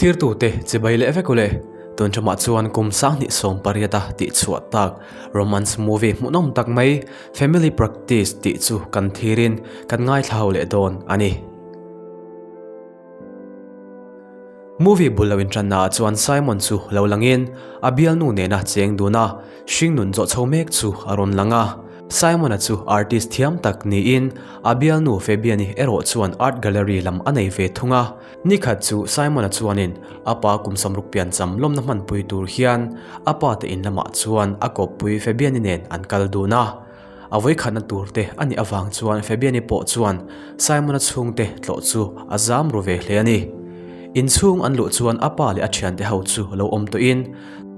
Thlirtute chibai leh vek ule, tun ṭhamah chuan kum 2018 a tihchhuah tak romance movie hmuhnawm tak mai Family Practice tih chu kan thirin kan ngaithla ho leh dawn a ni. Movie bul lo inṭannaah chuan Simon chu lo langin a bialnu nena cheng dun a, hringnun zawh chho mek chu a rawn lang a. Simon-a chu artist thiam tak niin a bialnu Fabian-i erawh chuan art gallery lam a nei ve thung a. Nikhat chu Simon-a chuanin a pa kum 60 piancham lawmna hmanpui tur hian a pa te in lamah chuan a kawppui Fabian-i nen an kal dun a. A vawikhatna tur te a nih avang chuan Fabian-i pawh chuan Simon-a chhungte tlawh chu a zam ru ve hle a ni. Inchhung an luh chuan a pa leh a thiante ho chu lo awm tawhin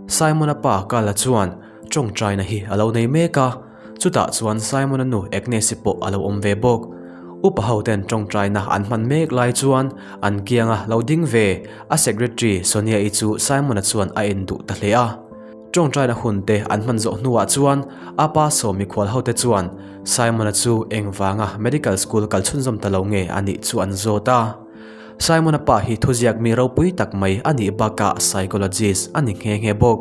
Simon-a pa Carl-a chuan tawngtaina hi a lo nei mek a, chutah chuan Simon-a nu Agnes-i pawh a lo awm ve bawk. Upa ho ten tawngtaina an hman mek lai chuan an kianga lo ding ve a secretary Sonia-i chu Simon-a chuan a en duh ta hle a. Tawngtaina hun te an hman zawh hnuah chuan a pa sawm mikhual hote chuan Simon-a chu engvanga medical school kal chhunzawm ta lo nge a nih chu an zawt a. Simon-a pa hi thuziak mi ropui tak mai a nih bakah psychologist a ni nghe nghe bawk.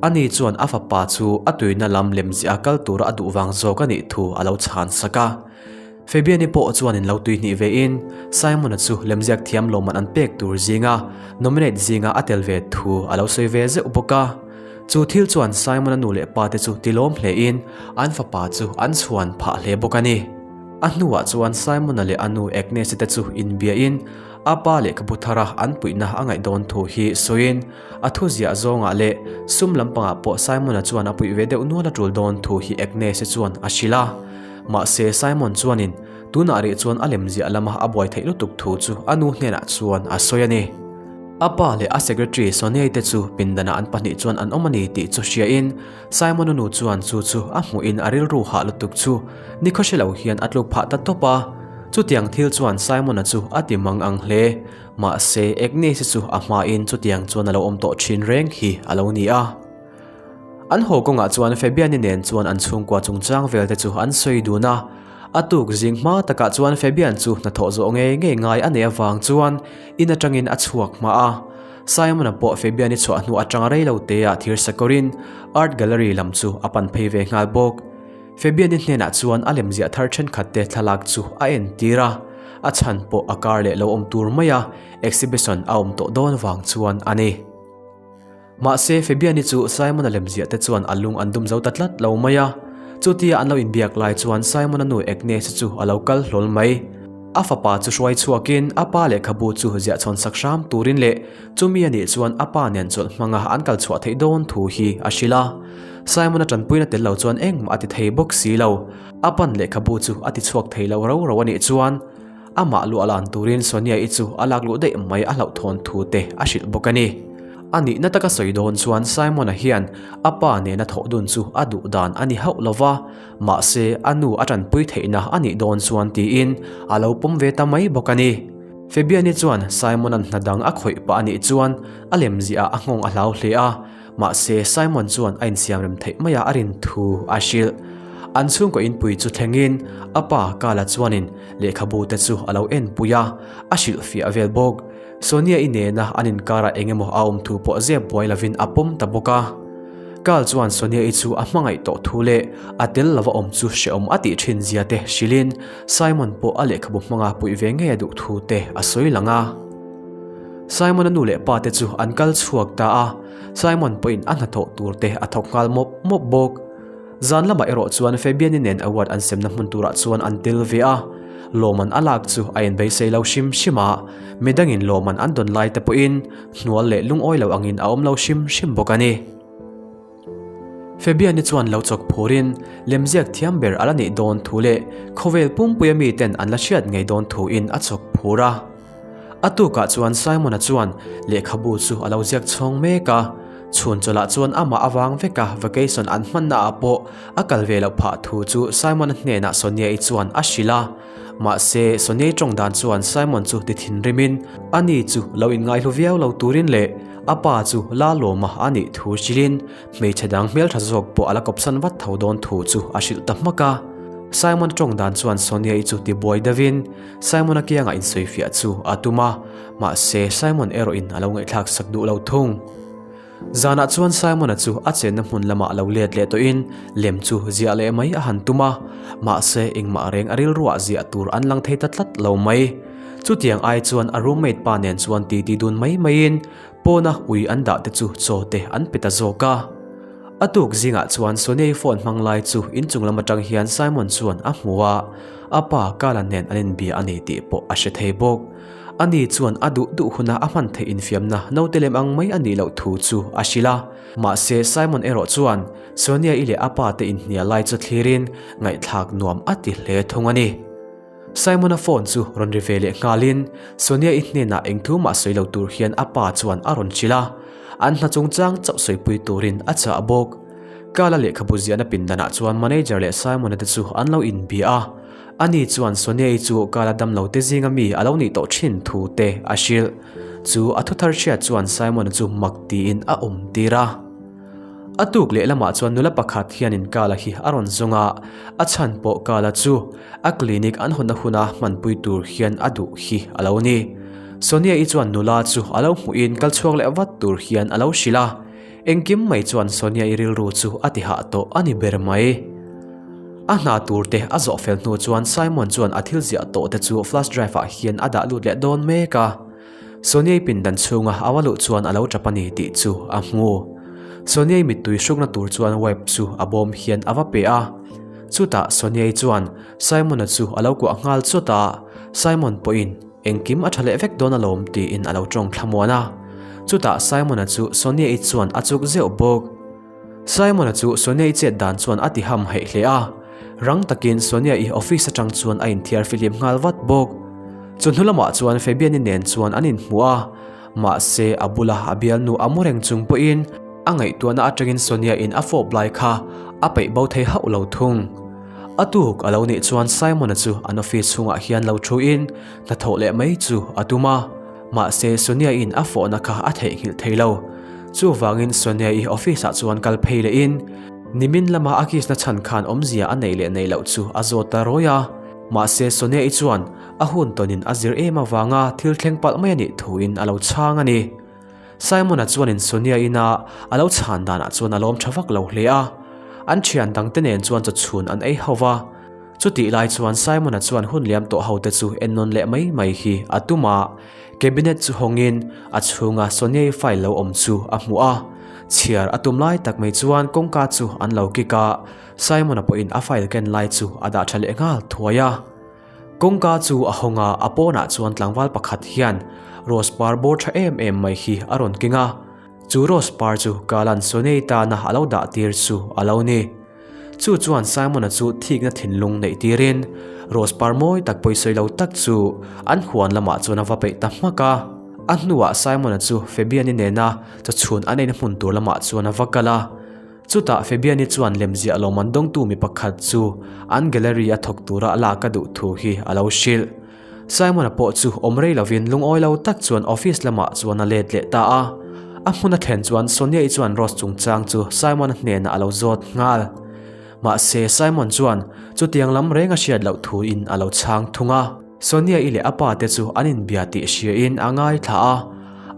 Ani chuan a fapa chu a tuina lam lemziah a kal tura a duh vang zawk a nih thu a lo chhan sak a. Fabian-i pawh chuan in lo tui hnih ve in, Simon-a chu lemziak thiam lawmman an pek tur zinga nominate zinga a tel ve thu a lo sawi ve zeuh bawk a. Chu thil chuan Simon-a nu leh pa te chu tilawm hle in an fapa chu an chhuan phah hle bawk a ni. A hnuah chuan Simon-a leh a nu Agnes-i te chu inbia in a pa lehkhabu thara an puihna a ngaih dawn thu hi sawiin a thu ziah zawngah leh sum lampangah pawh Simon-a chuan a puih ve deuh nual a tul dawn thu hi Agnes-i chuan a hrilh a. Mahse Simon chuanin tunah rih chuan a lemziah lama a buai theih lutuk thu chu a nu hnenah chuan a sawi a ni. A pa leh a secretary Sonia-i te chu pindanah an pahnih chuan an awm a ni tih chu hriain Simon-a nu chuan chu chu a hmuhin a rilru hah lutuk chu nikhaw hre lo hian a tluk phah ta tawp a. Chutiang thil chuan Simon-a chu a ti mang ang hle. Mahse Agnes-i chu a hmain chutiang chuan a lo awm tawh thin reng hi a lo ni a. An haw kawngah chuan Fabian-i nen chuan an chhungkua chungchang vel te chu an sawi dun a. A tuk zing hma takah chuan Fabian chu hnathawh zawh ngei ngei ngai a neih avang chuan in atangin a chhuak hma a. Simon-a pawh Fabian-i chhuah hnu atanga rei lo te ah thir sakawrin Art Gallery lam chu a pan phei ve nghal bawk. Fabian-i hnenah chuan a lemziah thar thenkhat te thlalak chu a entir a, a chhan pawh a kar leh lo awm tur maia exhibition a awm tawh dawn vang chuan a ni. Mahse, Fabian-i chu Simon-a lemziah te chuan a lung an dum zo ta tlat lo mai a. Chutia an lo inbiak lai chuan Simon-a nu Agnes-i chu a lo kal hlawl mai. A fapa chu hruai chhuakin a pa lehkhabu chu ziah chhawn sak hram turin leh chumi a nih chuan a pa nen chawlh hmanga an kal chhuah theih dawn thu hi a hrilh a. Simon-a tanpuina tel lo chuan engmah a ti thei bawk si lo. A pan lehkhabu chu a ti chhuak thei lo ro ro a nih chuan Amah luah lan turin Sonia-i chu a lak luh daih mai a hlauhthawn thu te a hrilh bawk a ni. A nihna taka sawi dawn chuan Simon-a hian a pa nena thawh dun chu a duh dan a ni hauh lo va, mahse a nu a tanpui theihna a nih dawn chuan tiin a lo pawm ve ta mai bawk a ni. Fabian-i chuan Simon-a'n hna dang a khawih pah a nih chuan a lemziah a nghawng a hlau hle a, Mahse, Simon chuan a insiamrem theih maia a rin thu a hrilh. An chhungkaw inpui chu thlengin a pa Kala chuanin lehkhabu te chu a lo enpui a, a hrilhfiah vel bawk. Sonia-i nena an inkarah eng emaw a awm thu pawh zep buai lovin a pawm ta bawk a. Kal chuan Sonia-i chu a hmangaih tawh thu leh a tel lova awm chu hrehawm a tih thin zia te hrilhin Simon pawh a lehkhabu hmanga puih ve ngei a duh thu te a sawi lang a. Simon-a nu leh pa te chu an kal chhuak ta a, Simon pawhin a hnathawh tur te a thawk nghal mawp mawp bawk. Zan lamah erawh chuan Fabian-i nen award an semna hmun turah chuan an tel ve a, lawmman a lak chu a inbeisei lo hrim hrim a, midangin lawmman an dawn lai te pawhin hnual leh lungawi lo angin a awm lo hrim hrim bawk a ni. Fabian-i chuan lo chawk phurin lemziak thiam ber a la nih dawn thu leh khawvel pumpuia miten an la hriat ngei dawn thuin a chawk phur a. A tukah chuan Simon-a chuan lehkhabu chu a lo ziak chhawng mek a, chhun chawlhah chuan amah avang veka vacation an hmannaah pawh a kal ve loh phah thu chu Simon-a hnenah Sonia-i chuan a hrilh a. Mahse, Sonia-i tawng dan chuan Simon chu ti thinrimin ani chu lo inngaihlu viau lo turin leh a pa chu la lawma a nih thu hrilhin hmeichhe dang hmeltha zawk pawh a la kawpsan vat tho dawn thu chu a hrilh ta hmak a. Simon tawng dan chuan Sonia-i chu tibuai deuhin Simon-a kiangah insawifiah chu a tum a, mahse Simon erawhin a lo ngaihthlak sak duh lo thung. Zanah chuan Simon-a chu a chenna hmun lamah lo let leh tawhin lem chu ziah leh mai a han tum a, mahse engmah reng a rilruah ziah tur an lang thei ta tlat lo mai. Chutiang ai chuan a roommate pa nen chuan titi dun mai maiin pawna ui an dah te chu chaw te an pe ta zawk a. A tuk zingah chuan Sonia-i phone hmang lai chu inchung lam atang hian Simon chuan a hmu a, a pa Kala nen an inbia a ni tih pawh a hre thei bawk. Ani chuan a duh duh huna a hman theih infiamna naute lem ang mai a nih loh thu chu a hrilh a. Mahse Simon erawh chuan Sonia-i leh a pa te inhnial lai chu thlirin ngaihthlak nuam a ti hle thung a ni. Simon-a phone chu rawn ri ve leh nghalin Sonia-i hnenah eng thu mah sawi lo tur hian a pa chuan a rawn hrilh a, an hna chungchang chauh sawipui turin a chah bawk. Kala lehkhabu ziahna pindanah chuan manager leh Simon-a te chu an lo inbia a, ani chuan Sonia-i chu Kala damlo te zinga mi a lo nih tawh thin thu te a hrilh. Chu a thuthar hriat chuan Simon-a chu mak tiin a awm tir a. A tuk leh lamah chuan nula pakhat hianin Kala hi a rawn zawng a, a chhan pawh Kala chu a clinic an hawnna huna hmanpui tur hian a duh hi a lo ni. Sonia-i chuan nula chu a lo hmuhin kal chhuak leh vat tur hian a lo hrilh a, engkim mai chuan Sonia-i rilru chu a ti hah tawh a ni ber mai. A hna tur te a zawh fel hnu chuan Simon chuan a thil ziah tawh te chu flash drive ah hian a dah lut leh dawn mek a. Sonia-i pindan chhunga a va luh chuan a lo tap a ni tih chu a hmu. Sonia-i mittui hrukna tur chuan wipe chu a bawm hian a va pe a. Chutah Sonia-i chuan Simon-a chu a lo kuah nghal chawt a, Simon pawhin engkim a tha leh vek dawn alawm tiin a lo tawng thlamuan a. Chutah Simon-a chu Sonia-i chuan a chuk zeuh bawk. Simon-a chu Sonia-i chet dan chuan a ti ham heih hle a, rang takin Sonia-i office atang chuan a inthiar fihlim nghal vat bawk. Chu hnu lamah chuan Fabian-i nen chuan an inhmu a, mahse a bula a bialnu a mu reng chung pawhin a ngaihtuahna atangin Sonia-in a fawp lai kha a peih bo thei hauh lo thung. A tuk a lo nih chuan Simon-a chu an office chhungah hian lo thuin hnathawh leh mai chu a tum a, mahse Sonia-in a fawhna kha a theihnghilh thei lo. Chuvangin Sonia-i office-ah chuan kal phei lehin nimin lama a kiss na chhan khan awmzia a neih leh neih loh chu a zawt ta rawi a. Mahse Sonia-i chuan a hun tawnin a zir em avanga thil thleng palh mai a nih thuin a lo chhang a ni. Simon-a chuanin Sonia-ina a lo chhan danah chuan a lawm tha vak lo hle a. An thian dangte nen chuan chawchhun an ei ho va. Chutih lai chuan Simon-a chuan hun liam tawh hote chu en nawn leh mai mai hi a tum a. Cabinet chu hawngin a chhunga Sonia-i file lo awm chu a hmu a. Chhiar a tum lai tak mai chuan kawngka chu an lo kik a, Simon-a pawhin a file ken lai chu a dah tha leh nghal thuai a. Kawngka chu a hawng a, a pawnah chuan tlangval pakhat hian rose par bawr tha em em mai hi a rawn keng a. Chu rose par chu Kalan Sonia-i tana a lo dah tir chu a lo ni. Chu chuan Simon-a chu thikna thinlung neih tirin rose par mawi tak pawisawi lo tak chu an huan lamah chuan a va peih ta hmak a. A hnuah Simon-a chu Fabian-i nena chawchhun an eina hmun tur lamah chuan a va kal a. Chutah Fabian-i chuan lemziah lawmman dawngtu mi pakhat chu an gallery a thawk tura a lak a duh thu hi a lo hrilh. Simon-a pawh chu awm rei lovin lungawi lo tak chuan office lamah chuan a let leh ta a. A hmun a thlen chuan Sonia-i chuan Rose chungchang chu Simon-a hnenah a lo zawt nghal. Mahse Simon chuan chutiang lam reng a hriat loh thuin a lo chhang thung a. Sonia-i leh a pa te chu an inbia tih hriain a ngaithla a.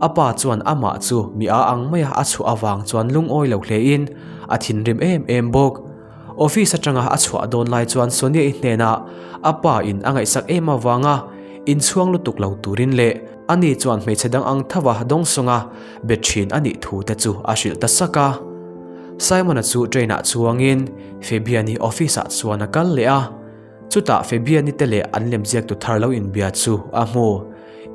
A pa chuan amah chu mi a ang maia a chhuah avang chuan lungawi lo hlein a thinrim em em bawk. Office atanga a chhuah dawn lai chuan Sonia-i hnenah a pa in a ngaihsak em avanga inchhuang lutuk lo turin leh ani chuan hmeichhe dang ang thova dawngsawnga be thin a nih thu te chu a hrilh ta sak a. Simon-a chu train-ah chuangin Fabian-i office-ah chuan a kal leh a. Chutah Fabian-i te leh an lemziaktu thar lo inbia chu a hmu.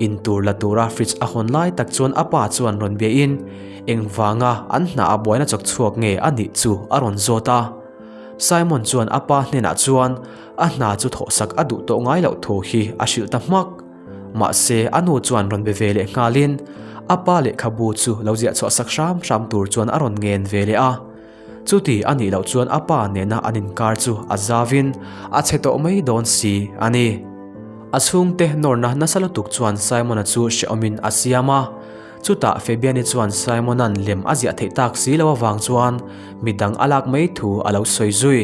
In tur la tura fridge a hawn lai tak chuan a pa chuan rawn biain engvanga an hna a buaina chawk chhuak nge a nih chu a rawn zawt a. Simon chuan a pa hnenah chuan a hna chu thawhsak a duh tawh ngai loh thu hi a hrilh ta hmak. Mahse a nu chuan rawn be ve leh nghalin a pa lehkhabu chu lo ziah chhuah sak hram hram tur chuan a rawn ngen ve leh a. Chuti a nih loh chuan a pa nena an inkar chu a zavin a chhe tawh mai dawn si a ni. A chhungte nawrna nasa lutuk chuan Simon-a chu hrehawmin a siam a. Chutah Fabian-i chuan Simon-a'n lem a ziah theih tak si lo avang chuan midang a lak mai thu a lo sawi zui.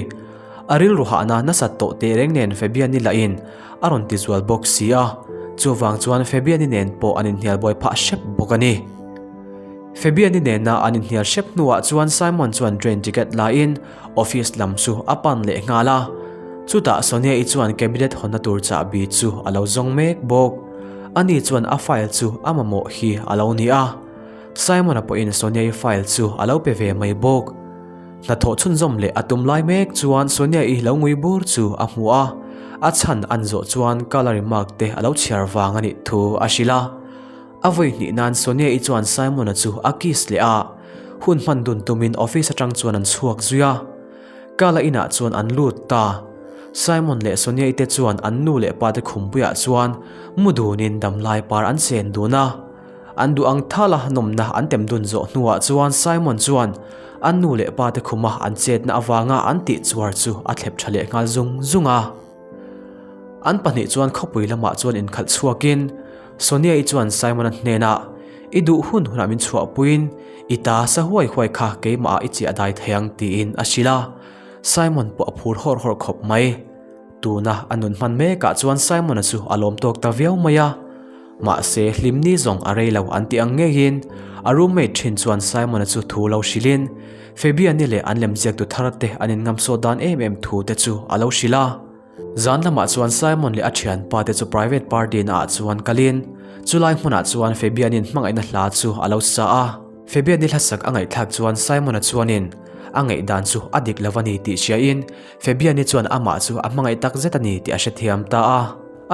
A rilru hahna nasat tawh tehreng nen Fabian-i lahin a rawn ti zual bawk si a, chuvang chuan Fabian-i nen pawh an inhnial buai phah hrep bawk a ni. Fabian-i nena an inhnial hrep hnuah chuan Simon chuan train ticket laiin office lam chu a pan leh nghal a. Chutah Sonia-i chuan cabinet hawnna tur chahbi chu a lo zawng mek bawk. Ani chuan a file chu a mamawh hi a lo ni a. Simon-a pawhin Sonia-i file chu a lo pe ve mai bawk. Hnathawh chhunzawm leh a tum lai mek chuan Sonia-i lo ngui bur chu a hmu a, a chhan an zawh chuan colour remark te a lo chhiar vang a nih thu a hrilh a. A vawi hnih nan Sonia-i chuan Simon-a chu a kiss leh a, hun hman dun tumin office atang chuan an chhuak zui a. Kala inah chuan an lut ta. Simon leh Sonia-i te chuan an nu leh pa te khumpuiah chuan mu dunin damlai par an chen dun a. An duh ang thala nawmna an tem dun zawh hnuah chuan Simon chuan an nu leh pa te khuma an chetna avanga an tih chuar chu a thlep tha leh nghal zung zung a. An pahnih chuan khawpui lamah chuan inkhalh chhuakin Sonia-i chuan Simon-a hnenah, I duh hun hunah min chhuahpuiin i ta sa huai huai kha keimahah i chiah dai thei ang tiin a hrilh a. Simon pawh a phur hawrh hawrh khawp mai. Tuna a nun hman mekah chuan Simon-a chu a lawm tawk ta viau mai a. Mahse hlimni zawng a rei lo an tih ang ngeiin a roommate thin chuan Simon-a chu thu lo hrilhin Fabian-i leh an lemziaktu thar te an inngamsawt dan em em thu te chu a lo hrilh a. Zan lamah chuan Simon leh a thianpa te chu private party naah chuan kalin chulai hmunah chuan Fabian-in hmangaihna hla chu a lo sa a. Fabian-i hlasak a ngaihthlak chuan Simon-a chuanin a ngaihdan chu a dik lo a ni tih hriain Fabian-i chuan amah chu a hmangaih tak zet a ni tih a hrethiam ta a.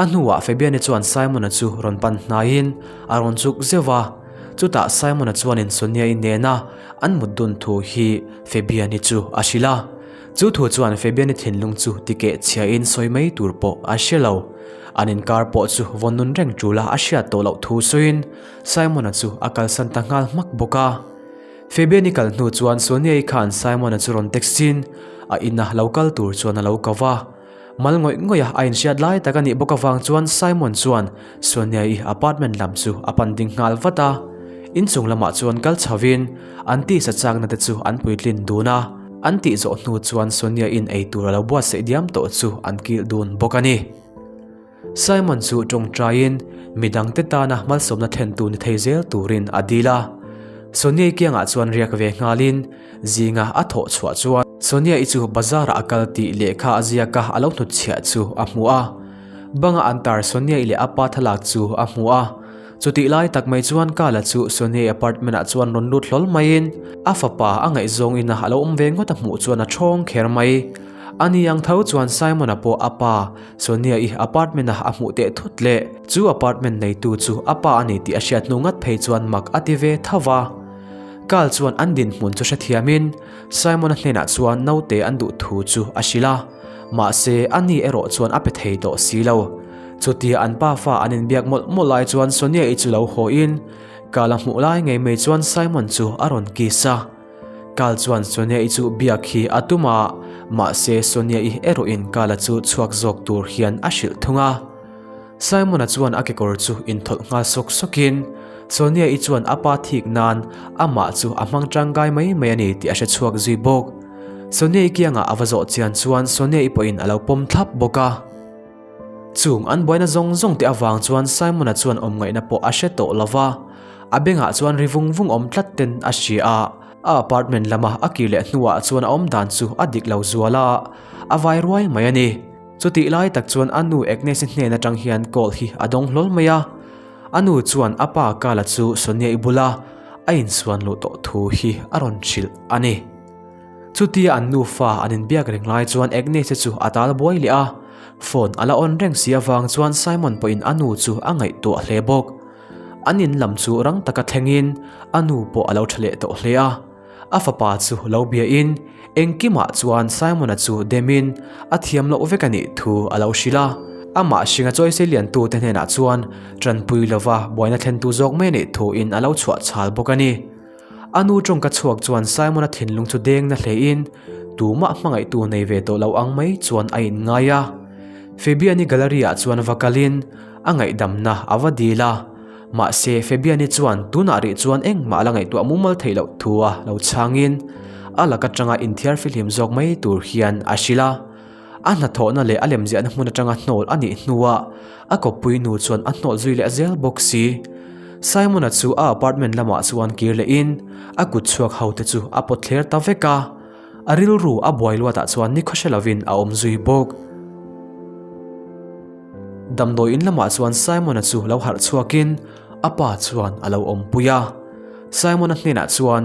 A hnuah Fabian-i chuan Simon-a chu rawn pan hnaiin a rawn chuk zeuh a, chutah Simon-a chuanin Sonia-i nena an mut dun thu hi Fabian-i chu a hrilh a. Chu thu chuan Fabian-i thinlung chu tikeh chhiain sawi mai tur pawh a hre lo. An inkar pawh chu vawn nun reng ṭula a hriat tawh loh thu sawiin Simon-a chu a kalsan ta nghal hmak bawk a. Fabian-i kal hnu chuan Sonia-i khan Simon-a chu rawn text-in a ina lo kal tur chuan a lo ko va. Mal ngawih ngawih a a inhriat lai tak a nih bawk avang chuan Simon chuan Sonia-i apartment lam chu a pan ding nghal vat a. Inchung lamah chuan kal chhovin an tisa chakna te chu an puitlin dun a. An tih zawh hnu chuan Sonia-in eitur a lo buatsaih diam tawh chu an kilh dun bawk a ni. Simon chu tawngtaiin midangte tana malsawmna thlentu ni thei zel turin a dil a. Sonia-i kiangah chuan riak ve nghalin zinga a thawh chhuah chuan Sonia-i chu bazar-ah a kal tih lehkha a ziak a a lo hnutchhiah chu a hmu a. Banga an tar Sonia-i leh a pa thlalak chu a hmu a. Chutih lai tak mai chuan Kala chu Sonia-i apartment-ah chuan rawn lut hlawl maiin a fapa a ngaihzawng ina a lo awm ve ngawt a hmuh chuan a thawng kher mai. Ani ang tho chuan Simon-a pawh a pa Sonia-i apartment-a a hmuh teh thut leh chu apartment neitu chu a pa a ni tih a hriat hnu ngat phei chuan mak a ti ve tho va. Carl chuan an dinhmun chu hrethiamin Simon-a hnenah chuan naute an duh thu chu a hrilh a, mahse ani erawh chuan a pe thei tawh si lo. Chutia an pa fa an inbiak mawlh mawlh lai chuan Sonia-i chu lo hawiin Carl-a hmuh lai ngei mai chuan Simon chu a rawn kiss a. Kal chuan Sonia-i chu biak hi a tum a, mahse Sonia-i erawhin Kala chu chhuak zawk tur hian a hrilh thung a. Simon-a chuan a kekawr chu inthawlh nghal sawk sawkin Sonia-i chuan a pa thik nan amah chu a hmang tangkai mai mai a ni tih a hre chhuak zui bawk. Sonia-i kiangah a va zawh chian chuan Sonia-i pawhin a lo pawm thlap bawk a. Chung an buaina zawng zawng te avang chuan Simon-a chuan awm ngaihna pawh a hre tawh lo va, a bengah chuan ri vung vung awm tlat ten a hria a. A apartment lama a kir leh hnuah chuan a awm dan chu a dik lo zual a, a vai ruai mai a ni. Chutih lai tak chuan a nu Agnes-i hnen atang hian call hi a dawng hlawl mai a. A nu chuan a pa Kala chu Sonia-i bula a insuan luh tawh thu hi a rawn hrilh a ni. Chutia an nufa an inbiak reng lai chuan Agnes-i chu a tal buai leh a, phone a la on reng si avang chuan Simon pawhin a nu chu a ngaihtuah hle bawk. An in lam chu rang taka thlengin a nu pawh a lo tha leh tawh hle a, a fapa chu lo biain engkimah chuan Simon-a chu demin a thiam loh vek a nih thu a lo hrilh a. Amah hringa chawi seiliantute hnenah chuan tanpui lova buaina thlentu zawk mai a nih thuin a lo chhuah chhal bawk a ni. A nu tawngka chhuak chuan Simon-a thinlung chu deng na hlein tumah hmangaihtu nei ve tawh lo ang mai chuan a inngai a. Fabian-i gallery-ah chuan va kalin a ngaihdamna a va dil a. Mahse, Fabian-i chuan tunah rih chuan engmah a la ngaihtuah mumal theih loh thu a lo chhangin a lak atanga inthiar fihlim zawk mai tur hian a hrilh a. A hnathawhna leh a lemziahna hmun atanga hnawl a nih hnuah a kawppui nu chuan a hnawl zui leh zel bawk si. Simon-a chu a apartment lamah chuan kir lehin a kut chhuak ho te chu a pawt thler ta vek a. A rilru a buai luatah chuan nikhaw hre lovin a awm zui bawk. Damdawi in lamah chuan Simon-a chu lo harh chhuakin a pa chuan a lo awmpui a. Simon-a hnenah chuan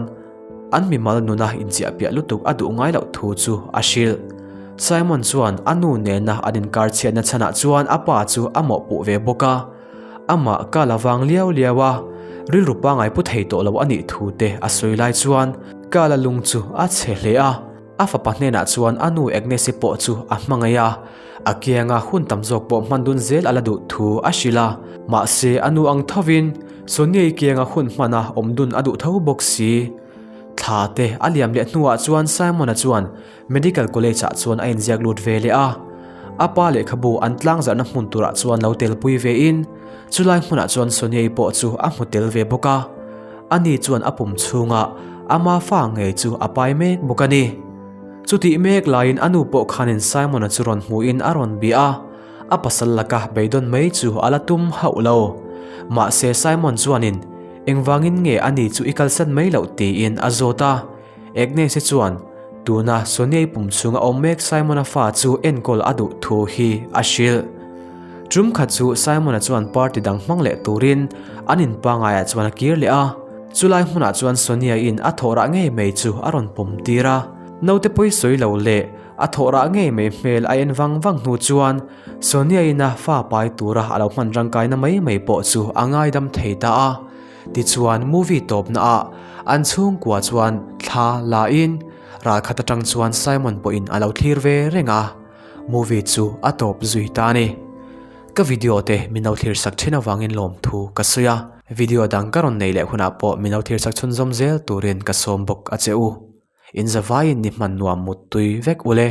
an mimal nuna inchiah piah lutuk a duh ngai loh thu chu a hrilh. Simon chuan a nu nena an inkar chhiatna chhanah chuan a pa chu a mawhpuh ve bawk a. Amah ka la vang liau liau a, rilru pangai pu thei tawh lo a nih thu te a sawi lai chuan ka la lung chu a chhe hle a. A fapa hnenah chuan a nu Agnes-i pawh chu a hmangaih a, a kianga hun tam zawk pawh hman dun zel a la duh thu a hrilh a. Mahse a nu ang thovin Sonia-i kianga hun hmana awm dun a duh tho bawk si. Thla te a liam leh hnuah chuan Simon-a chuan Medical College ah chuan a inziak lut ve leh a. A pa lehkhabu an tlangzarhna hmun turah chuan lo telpui vein chulai hmunah chuan Sonia-i pawh chu a hmu tel ve bawk a. Ani chuan a pum chhungah ama fa ngei chu a pai mek bawk a ni. Chutih mek laiin a nu pawh khanin Simon-a chu rawn hmuhin a rawn bia a, a pasal laka beidawn mai chu a la tum hauh lo. Mahse Simon chuanin engvangin nge ani chu i kalsan mai loh tiin a zawt a. Agnes-i chuan tuna Sonia-i pum chhunga awm mek Simon-a fa chu enkawl a duh thu hi a hrilh. Tum khat chu Simon-a chuan party dang hmang leh turin an in pangaiah chuan a kir leh a, chulai hmunah chuan Sonia-in a thawhrah ngei mai chu a rawn pawm tir a. Naute pawi sawi lo leh a thawhrah ngei mai hmel a en vang vang hnu chuan Sonia-in a fa pai tura a lo hman rangkaina mai mai pawh chu a ngaidam thei ta a. Tichuan movie tawpna ah an chhungkua chuan thla la in ralkhat atang chuan Simon pawhin a lo thlir ve reng a, movie chu a tawp zui ta a ni. Ka video te min lo thlir sak then avangin lawmthu ka sawi a, video dang ka rawn nei leh hunah pawh min lo thlir sak chhunzawm zel turin ka sawm bawk a che u. In zavaiin ni hman nuam muttui vek ule.